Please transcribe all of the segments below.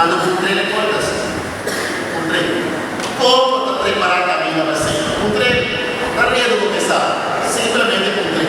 Anto puntr'é kon ta si. Puntr'é, Kon bo ta prepará kaminda pa Señor? Puntr'é, Ta redu bo ke sa? Simplemente puntr'é.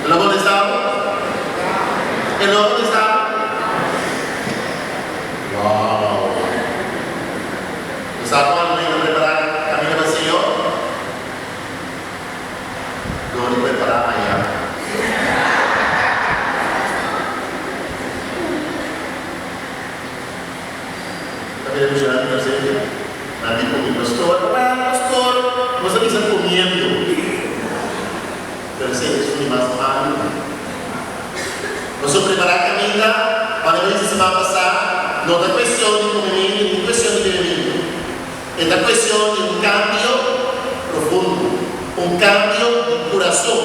El a kontestá bo? El no a kontestá bo? Wow! Bo sa kon algun ta prepará kaminda pa Señor? Dor di prepará mañana. Ta mira misionero di presente. Nan di ku mi pastor, Well, pastor, nos a bisa comiendo. Pero esei es un di mas malu. Nos a prepará kaminda, manera mi bisa siman pasá, no ta kuestion di komementu ni kuestion di bebementu. E ta kuestion di un kambio profundo, un kambio di kurason,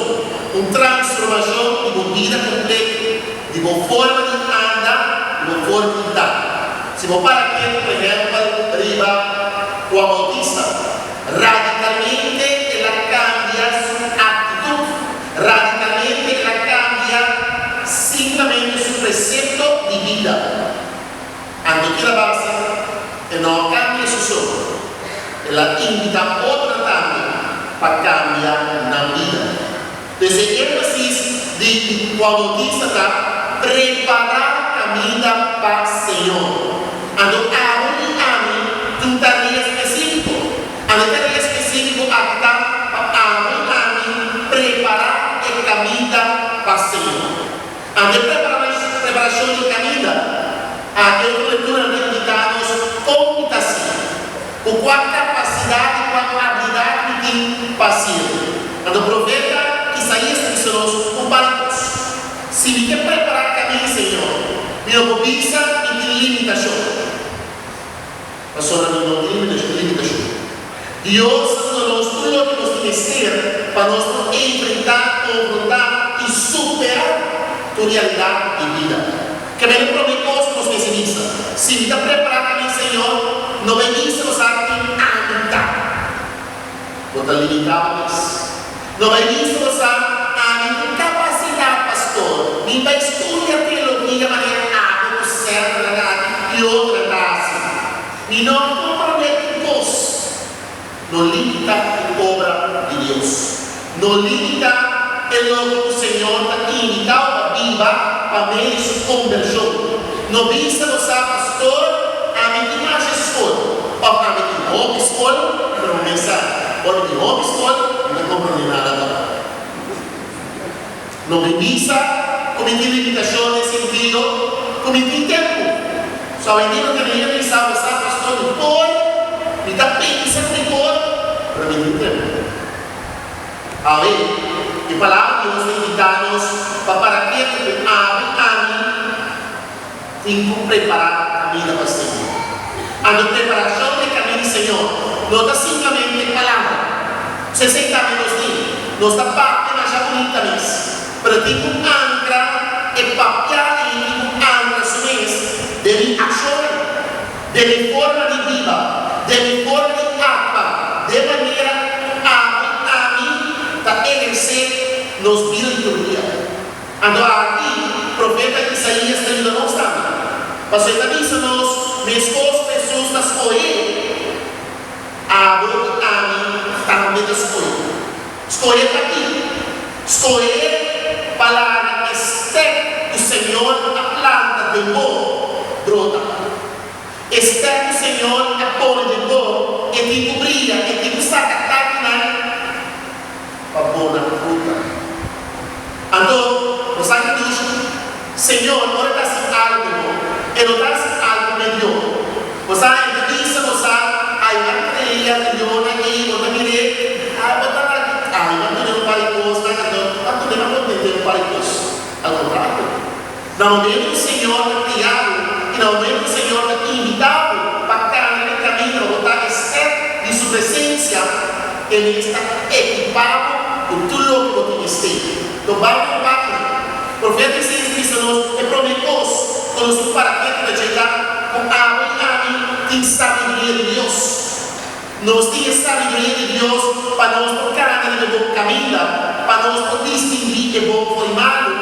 un transformashon di bo bida kompleto, di bo forma di anda, di bo forma di ta. Si bo para ketu, por ehèmpel, riba Juan Bautista, radikalmente el a kambia su aktitut, radikalmente el a kambia simplemente su presepto di bida. Anto ki la basa? E no a kambia su so. El a invitá otronan tambe pa kambia nan bida. Pues e énfasis di Juan Bautista ta prepará kaminda pa Señor. Anto abo i ami tin un tarea spesífiko. Anto e tarea spesífiko aki ta pa abo i ami prepará e kaminda pa Señor. Anto e preparashon di kaminda aki otro lectura ta indica nos con mi ta hacié, cu cua capacidad y cua habilidad mi tin pa hacié. Anto profeta Isaías ta bisa nos un par di cos. Si mi ke prepara camin, Señor, mi no por bisa mi tin limitacion. Pasobra mi no tin limitashon. Dios a duna nos tur loke nos tin mester pa nos por enfrentá, konfrontá i superá tur realidat di bida. Ke mester promé kos ku nos mester bisa, Si mi ta prepará pa mi Señor, no bai bisa nos a tin ami ta. Bo ta limitá bo mes. No bai bisa nos a ami tin kapasidat, pastor. Mi bai studia teologia manera abo ku sèldernan aki i otronan ta hasi. Mi no a komprondé tur kos. No limita e obra di Dios. No limita e loke ku Señor ta invitá bo pa biba pa medio di su kombershon. No bisa bo sa, Pastor, ami tin masha skol, òf ami tin hopi skol, pero bo mes sa, ora mi tin hopi skol, mi ta komprondé nada tòg. No mi bisa ku mi tin limitashon den sentido ku mi tin tempu. So awendia no ta hende bisa bo sa, Pastor, mi por, mi ta pensa ku mi por, pero mi tin tempu. Awe, e Palabra di Dios ta invitá nos pa para ketu ku abi ami tin ku prepará kaminda pa Señor. Anto preparashon di e kaminda di Señor no ta simplemente palabra. So esei tambe nos tin. Nos ta papia masha bunita mes, pero tin ku ankra e papia ei tin ku ankra su mes den mi akshonnan, den mi forma di biba, den mi forma di aktua, den manera ku abo i ami ta ehersé nos bida di tur dia. Anto aki profeta Isaías ta yuda nos tambe, pasobra e ta bisa nos meskos ku Hesus ta skohé, abo i ami tambe ta skohé. Skohé pa ki? Skohé pa laga e stèk ku Señor a planta den bo brota. E stèk ku Señor a pone den bo, e tin ku bria, e tin ku saka takinan pa bona fruta. Anto, bo sa ki dushi? Señor, ora e ta hasi algu bo, e no ta hasi algu mediocre. Bo sa, e ta bisa bo sa, Ai, a krea di yona ei, bo ta mir'é, ai, bo ta aki, ai, bo a tene un par di kosnan, anto a tene a kontent'é un par di kos. Al kontrario, na momento ku Señor ta kria bo i na momento ku Señor ta invitá bo pa kana den kaminda pa bo ta e stèp di Su presensia, E mes ta ekipá bo ku tur loke bo tin mester. Lo bai ku un página. Profeta Isaías bisa nos e promé kos ku nos tin para ketu ta dje ta ku abo i ami tin sabiduria di Dios. Nos tin e sabiduria di Dios pa nos por kana riba e bon kaminda, pa nos por distinguí e bon for di malu.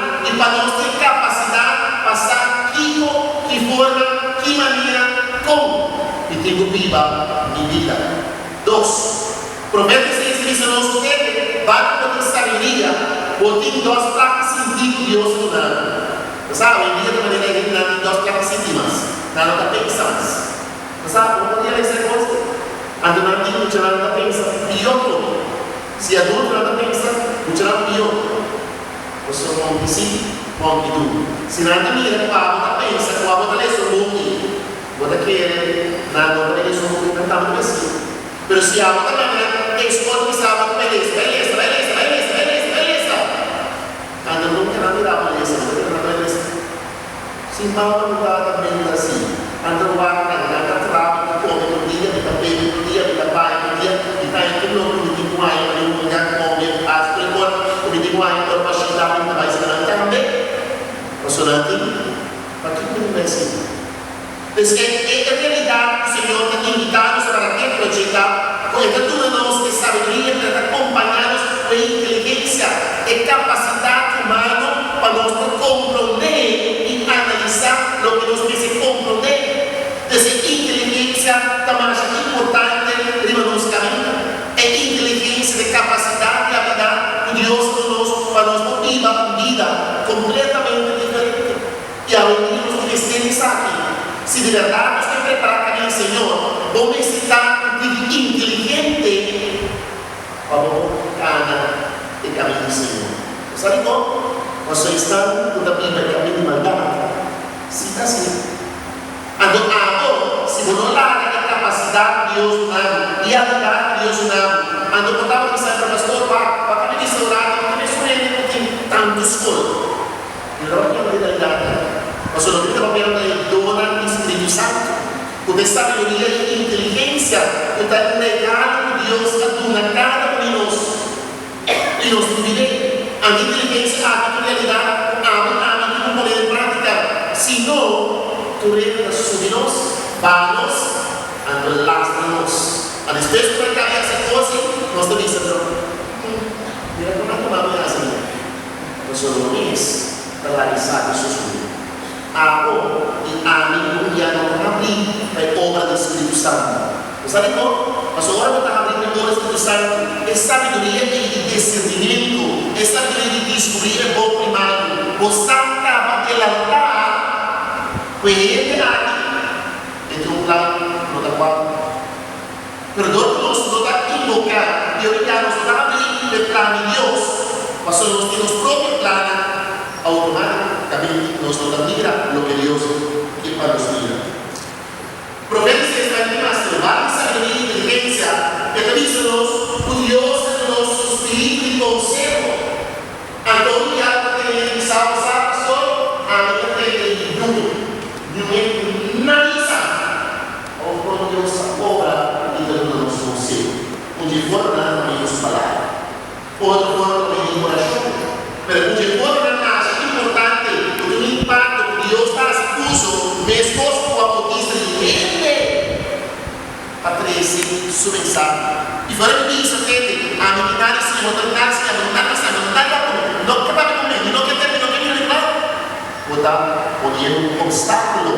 pa nos tin kapasidat pa sa kiko, ki forma, ki manera, kon mi tin ku biba mi bida. Dos, Profeta Isaías a bisa nos ku hende banda bo tin sabiduria, bo tin dos plak di sinti ku Dios a duna bo. Bo sa, awendia ta manera e hendenan tin dos plak di sinti mas, nan no ta pensa mas. Bo sa, bo por realisá e kos ei? Anto nan tin muchanan ta pensa pió ku otro. Si adultonan ta pensa, muchanan pió. Pasobra konki si, konki du. Si nan ta mira ku abo ta pensa ku abo ta lesa un buki, bo ta kere nan no ta lesa un buki, nan tambe ta pensa. Pero si abo ta manda nan escort bisa abo ku bai lesa, bai lesa, bai lesa, bai lesa, bai lesa, bai lesa. Anda nunca nan mira abo lesa, bo ta kere nan bai lesa. Si mama ku tata brinda si, nan ta wak nan, nan ta traha, mi ta come tur dia, mi ta bebe tur dia, mi ta baña tur dia, mi ta haña tur loke mi tin ku haña pa mi hunga, come, hasi tur e kos ku mi tin ku haña ora pa shinta mi ta bai sina nan tambe. Pasobra nan tin, pakiko mi tin bai sina? Pues e e realidat ku Señor ta invitá nos para ke proyekta ku e ta duna nos e sabiduria ku e ta kompañá nos ku e inteligensia, e kapasidat humano pa nos por komprondé i analisá loke nos mester komprondé. Pues e inteligensia ta masha importante riba nos kaminda. E inteligensia ta e kapasidat i abilidat ku Dios a duna nos pa nos por biba un bida kompletamente diferente. I awendia nos tin mester di esaki. Si di bèrdat nos ke prepará kaminda di Señor, bo mester ta un tiki inteligente pa bo por kana e kaminda di Señor. Bo sa dikon? Pasobra esnan ku ta biba e kaminda di maldat si ta asina. Anto abo, si bo no laga e kapasidat ku Dios duna bo i e abilidat ku Dios duna bo, anto bo tabata bisa entre pastor, Wak, wak a mi bisa un rato, mi ta mesun hende ku tin tantu skol. Mi no ta papia di realidad aki, pasobra loke mi ta papia ta e donnan di Spiritu Santu, ku ta e sabiduria i inteligensia ku ta un regalo ku Dios a duna kada un di nos, i nos tin bid'é. Anto inteligensia aki ta un realidad ku abo i ami tin ku pone den práktika, si no, tur hende ta subi nos, baha nos, anto lastra nos. A despues ku nan kaba di hasi kos ei, nos ta bisa, Pero, mira kon nan tuma mi hasi. Pasobra bo mes ta laga esaki sosodé. Abo i ami un dia no ta habrí pa e obra di Spiritu Santu. Bo sa dikon? Pasobra ora bo ta habrí pa e obra di Spiritu Santu, e sabiduria ei di disernimentu, e sabiduria di diskubrí e bon i malu, bo sa kaba delantá ku e hende aki e tin un plan ku no ta kuadra. Pero dor ku nos no ta invoká i orinká nos no ta abrí pa e plan di Dios, pasobra nos tin nos propio plannan, outomátikamente nos no ta mira loke Dios ke pa nos mira. Profeta Isaías ta anima Jehová di sabiduria i inteligensia, e ta bisa nos ku Dios ta duna nos su spiritu di konseho. Anto un dia ta tene e bisa bo sa, pastor, ami ta tende niun, niun ku nadie sa. Of kon Dios ta obra i ta duna nos konseho? Un dje formanan ta medio su Palabra. Otro forma ta medio di orashon. Pero un dje formanan masha importante ku tin un impakto ku Dios ta hasi uso meskos ku a bautista di hende pa trese su mensahe. I fuera mi bisa, Tende, ami tin nada di siña, bo no tin nada di siña, bo no tin nada di siña, bo no tin nada di papia ku mi, no ke papia ku mi, mi no ke tende, mi no ke mira mi plan. Bo ta poniendo un obstáculo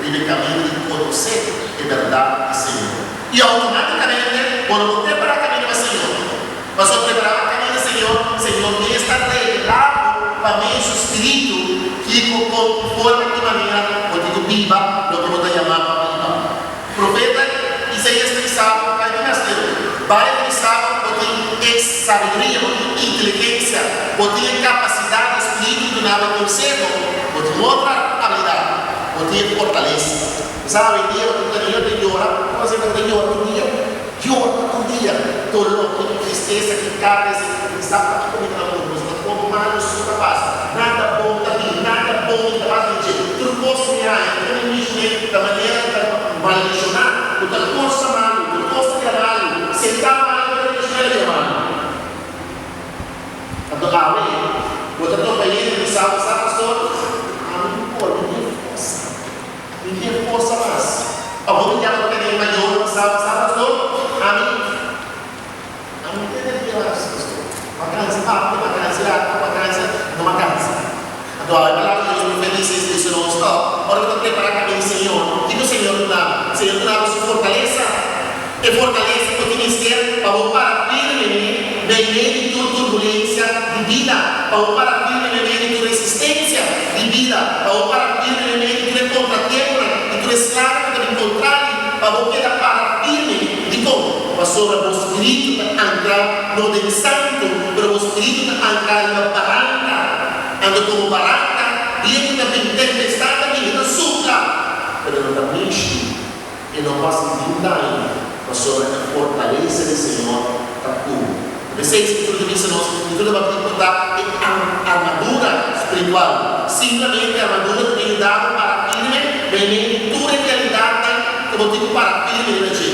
riba e camino di conoce e berdad di Señor. Y automáticamente bo no por prepara camino pa Señor. Pasobra prepara camino di Señor, Señor mes ta revela bo pa medio su Spiritu kico, con, ki forma, ki manera bo tin cu biba loke bo ta yama pa biba. Profeta Isaías ta bisa bo, Bai di Nasteo, bai ta bisa bo ku bo tin e sabiduria, bo tin inteligensia, bo tin e kapasidat di spiritu di duna bo e konseho, bo tin otro abilidat, bo tin e fortalesa. Bo sa awendia bo tin ta ta yora, bo ta sinta ta yora tur dia, yora tur dia, dolor, ki tristesa, ki karga, si sa pakiko mi ta na mundu, pasobra tur malu su ta pasa, nada bon ta bini, nada bon mi ta pasa den dje, tur kos ku mi haña, tur mi mishon'é ta manera ku ta maldishoná, ku ta kosa malu, tur kos ta bira malu, sentá malu ta bira mishon'é ta bira malu. Anto awe bo ta topa hende ku sa bo sa pastor, ami no por, mi tin forsa, mi tin forsa mas. Awor mi yama pa tene mayornan ku sa bo sa pastor, ami. Ami no tene energia mas, pastor. Vakansi papia, vakansi aki, vakansi, no vakansi. Anto. profeta Isaías ta bisa nos, tòg, ora bo ta prepará kaminda di Señor, kiko Señor ta duna bo? Señor ta duna bo su fortalesa. E fortalesa ku tin mester pa bo para firme meimei di tur turbulensia di bida, pa bo para firme meimei di tur resistensia di bida, pa bo para firme meimei di tur e kontratiemponan, di tur e slanan ku ta bin kontra di, pa bo keda para firme. Dikon? Pasobra bo spiritu ta ankrá no den santu, pero bo spiritu ta ankrá riba baranka. Anto komo baranka, bientu ta bin, tempestat ta bin, e ta supla, pero e no ta mishi. E no hasi ningun daño, pasobra e fortalesa di Señor ta ku bo. P'esei Skritura ta bisa nos, Skritura ta papia ku ta e armadura spiritual. Simplemente armadura ku ta yuda bo para firme meimei di tur e realidatnan ku bo tin ku para firme riba dje.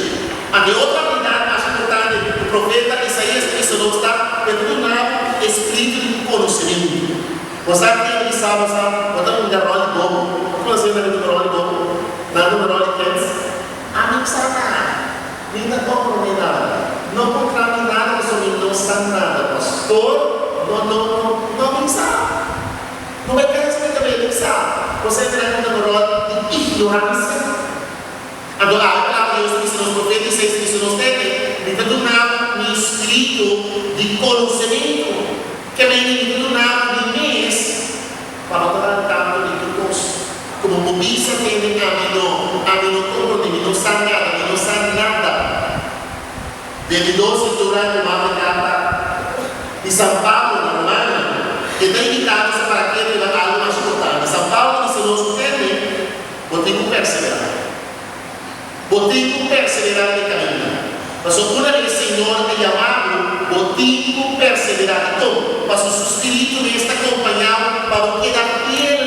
Anto e otro abilidat mas importante ku profeta Isaías ta bisa nos ta ku e ta duna bo e spiritu di konosementu. Bo sa ken di sa bo sa bo ta hunga ròl di bobo? Ku nos hende ta hunga ròl di bobo? Nan ta hunga ròl di kens? Ami no sa nada. Mi ta komprondé nada. No kontra mi nada pasobra mi no sa nada. Pastor, no no no no mi sa. No bai kens mi ta bai mi sa. Bo sa hende nan hunga ròl di ignoransia. Anto awe palabra di Dios ta bisa nos profeta Isaías ta bisa nos tende, Mi ta duna bo mi spiritu di konosementu. Ke mende mi ta duna bo mi mes pa bo ta al tanto di tur kos. Komo bo bisa tende ami no, ami no komprondé, mi no sa nada, mi no sa nada. Den di dos lectura ku Marko karta di San Pablo na Romanonan, e ta invitá nos pa para ketu riba algu mas importante. San Pablo ta bisa nos ku tende, Bo tin ku perseverá. Bo tin ku perseverá den e kaminda. Pasobra una bes Señor a yama bo, bo tin ku perseverá. Dikon? Pasobra su spiritu mes ta kompañá bo pa bo keda fiel,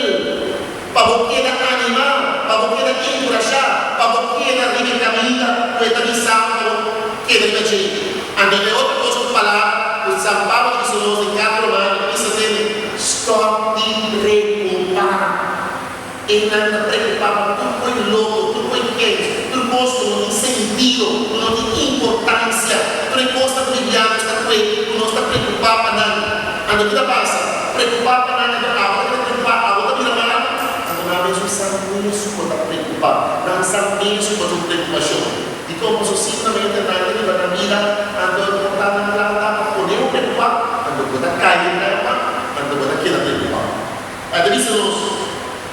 pa bo keda animá, pa bo keda enkurashá, pa bo keda riba e kaminda ku e ta bisa bo pa bo keda riba dje. Anto e otro kos ku palabra ku San Pablo ta bisa nos den Karta Romano, e ta bisa tene, Stòp di preokupá. Einan ta preokupá pa tur koi loko, tur koi kens, tur kos ku no tin sentido, ku no tin importansia, tur e kosnan trivial nos ta kue ku nos ta preokupá pa nan. Anto ki ta pasa? Preokupá pa nan, anto abo ta keda preokupá, abo ta bira malu. Anto nan mes un sa mes ku bo ta preokupá, nan sa mes ku bo ta un preokupashon. Dikon? Pasobra simplemente nan ta riba nan bida, anto e por ta nan plan ta pa pone bo preokupá, anto bo ta kai den trampa, anto bo ta keda preokupá. A ta bisa nos,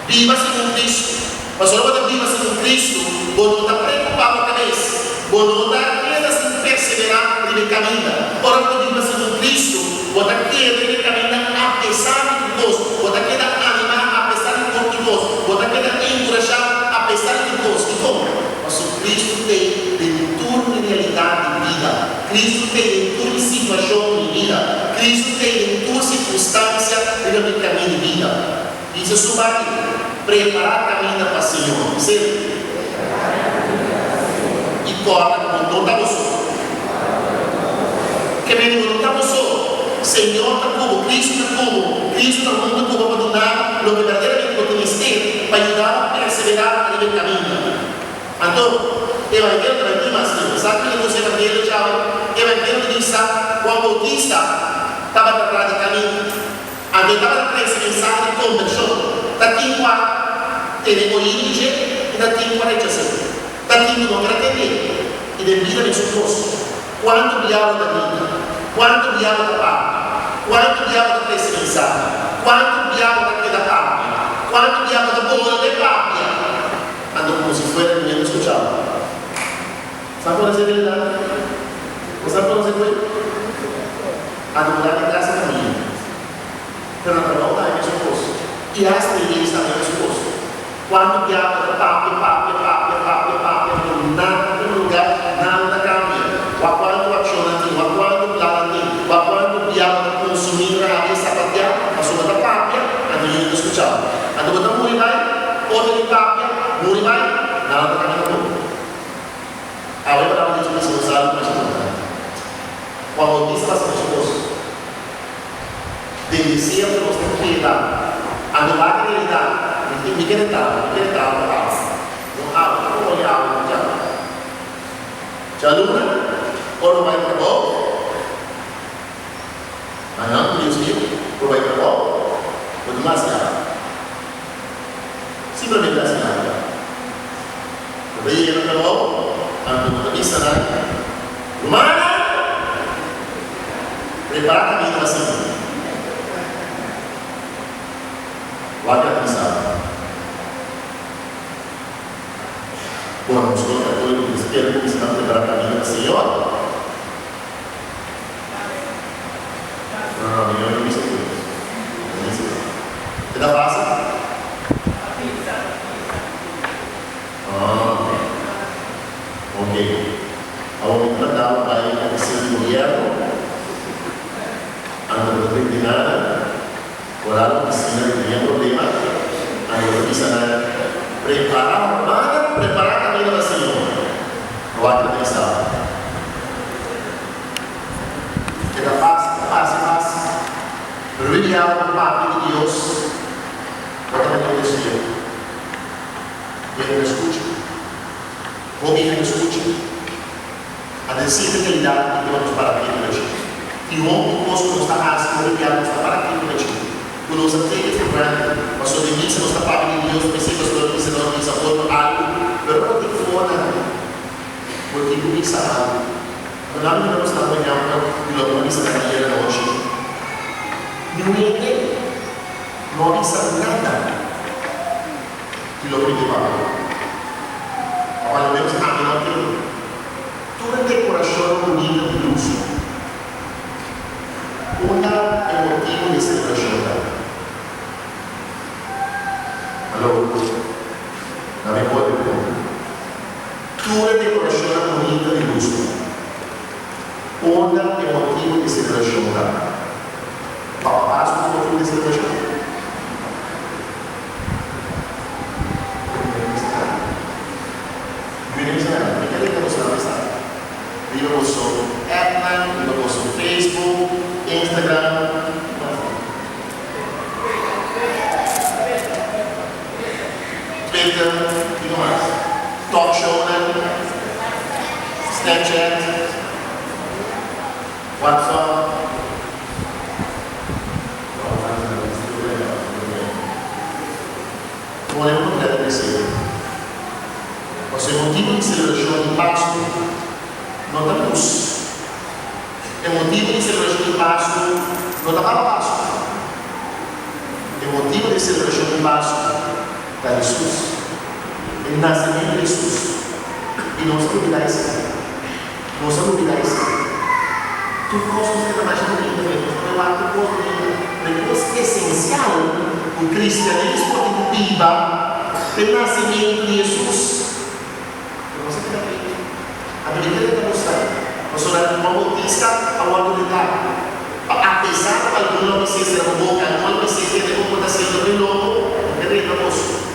Biba segun Cristo. Pasobra bo ta biba segun Cristo, bo no ta preocupá bo cabes, bo no ta keda sin perseverá riba e caminda. Ora bo ta biba segun Cristo, bo ta keda riba e caminda apesar di tur cos, bo ta keda animá apesar di tur cos, bo ta keda encurashá apesar di tur cos. Dicon? Pasobra Cristo t'ei den tur mi realidad di bida. Cristo t'ei den tur mi situacion di mi bida. Cristo t'ei den tur circunstancia riba mi camin di bida. Bisa su baki, Prepara caminda pa Señor. Bis'el. I corda cu bo no ta bo so. Ke mende bo no ta bo so. Señor ta cu bo, Cristo ta cu bo. Cristo ta hunto cu bo pa duna bo loke berdaderamente bo tin mester pa yuda bo persevera riba e caminda. Anto, evangelio ta bai tin mas tempu. Sa kiko nos evangelio djawe? Evangelio ta bisa Juan Bautista tabata tra di caminda. Anto e tabata trese mensahe di kombershon. Ta tin ku a tene oido di dje i ta tin ku a rechas'é. Ta tin ku no ker a tend'é. I den bida mesun kos. Kuantu bia bo ta grita? Kuantu bia bo ta papia? Kuantu bia bo ta trese mensahe? Kuantu bia bo ta keda papia? Kuantu bia bo ta bolbe papia? Anto komo si fuera niña ta skucha bo. Sa konosé bèrdat? Bo sa konosé ku e? Adorá di casa famia. Pero na trabou tambe mesun kos. I hasta na iglesia tambe mesun kos. Kuantu bia bo ta papia, papia, papia, papia, papia, pero nada ta tuma lugar, nada ta kambia. Wak kuantu akshonnan tin, wak kuantu plannan tin, wak kuantu bia bo ta konsumí rabia, sapatiá, pasobra bo ta papia, anto hende ta skucha bo. Anto bo ta muri bai, otro di papia, muri bai, nada ta kambia tampoco. Awe palabra di Dios ta bisa nos algu masha importante. Juan Bautista ta hasi masha kos. Den desierto nos ta keda anulá di realidat. Mi tin mi kere traha, mi kere traha pa awa. No awa, ta por oye awa no djawe. Djaluna, ora bo bai trabou, mañan ku Dios ke, bo bai trabou, bo tin mas awa. Simplemente hasi nada. Bo ta yega na trabou, anto bo ta bisa nan, Rumannan, prepará kaminda pa sigui. Wak a bisa bo. Ora nos kos katóliko cristiano kuminsá ta prepará kaminda pa Señor, No, no, mi no bisa ku nos. No bisa ku nos. E ta fácil? Ah, ok. Awor mi ta manda bo bai oficina di gobierno, anto bo ta prende nada, ora la oficina di tin problema, anto bo ta bisa nan, Prepara, manda prepara camino pa Señor. Bo wak ta bisa bo. E ta fácil, ta parse fácil. Pero hoy dia bo papia di Dios, bo ta mete un deseo. Hende no skucha. Hopi hende no skucha. A den sierto kalidat di nos para ketu na dje. Tin hopi kos ku nos ta hasi hopi bia nos ta para ketu na dje, ku nos a take it for granted. Pasobra den misa nos ta papia di Dios, p'esei pastor a bisa nos bisa otro algu, pero no tin fonan bo tin ku bisa algu. Anto nan mira nos ta un ehèmpel di loke bo bisa na ayera nochi. Niun hende no a bisa nada di loke mi te papia. Pa lo menos ami no a tende. Tur e dekorashonnan bunita di lusu. Unda e motibu di e selebrashon ta? Aló, na mi por di puntra. Tur e dekorashonnan bunita di lusu. Unda e motibu di selebrashon ta? Papa Pasku ta motibu di selebrashon? Mi no bisa nada. Mi ta leka boso nan bisa. Riba boso appnan, riba boso Facebook, Instagram, kiko mas tin? Twitter, kiko mas? Talk shownan, Snapchat, WhatsApp. Pone un portret di Mesías. Pasobra e motibu di selebrashon di Pasku no ta lus. E motibu di selebrashon di Pasku no ta para Pasku. E motibu di selebrashon di Pasku ta Hesus, e nasementu di Hesus. I nos a lubidá esei. Nos a lubidá esei. Tur kos nos keda masha bunita, pero nos ta wak tur kos bunita. Pero e kos esensial ku kristianismo tin ku biba ta e nasimentu di Hesus. Pero nos a keda ketu. Anto di kere ta mustra? Pasobra Juan Bautista a wòrdu retá. Pa apesar ku algun lo bis'é sera bo boka, algun lo bis'é kende ku bo ta siendo te loko, no ke reta boso.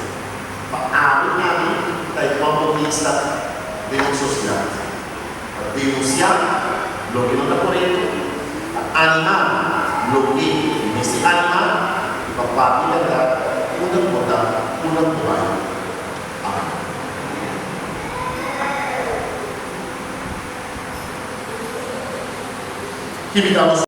Pa abi ami ta e Juan Bautista den un sosiedad. Pa denunciá loke no ta korekto, pa animá loke mester animá i pa papia bèrdat unda ku bo ta, unda ku bo bai. Amen. Ki mi ta nos.